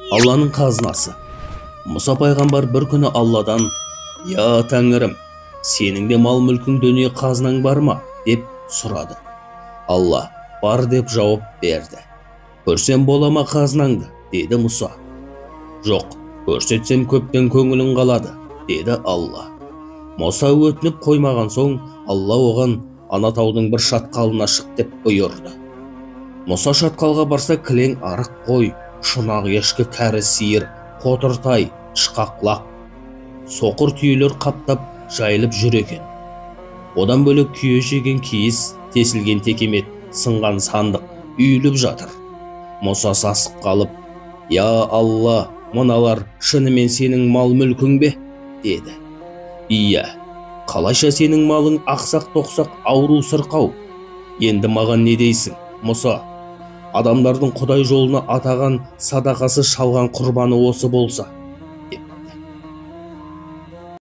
Алланың қазынасы. Мұса пайғамбар бір күні Алладан: «Я Тәңірім, сенің де мал-мүлкің, дүние қазынаң бар ма?» деп сұрады. Алла: «Бар», – деп жауап берді. «Көрсем бола ма қазынаңды?» – деді Мұса. «Жоқ, көрсетсем, көптен көңілің қалады», – деді Алла. Мұса өтініп қоймаған соң, Алла оған: «Ана таудың бір шатқалына шық», – деп бұйырды. Мұса шатқалға барса, кілең арық қой, шұнақ ешкі, кәрі сиыр, қотыр тай, тышқақ лақ, соқыр түйелер қаптап жайылып жүр екен. Одан бөлек күйе жеген киіз, тесілген текемет, сынған сандық үйіліп жатыр. Мұса сасып қалып: «Я Алла, мыналар шынымен сенің мал мүлкің бе?» – деді. «Иә, қалайша сенің малың ақсақ тоқсақ, ауру сырқау? Енді маған не дейсің, Мұса? Адамдардың Құдай жолына атаған садақасы, шалған құрбаны осы болса».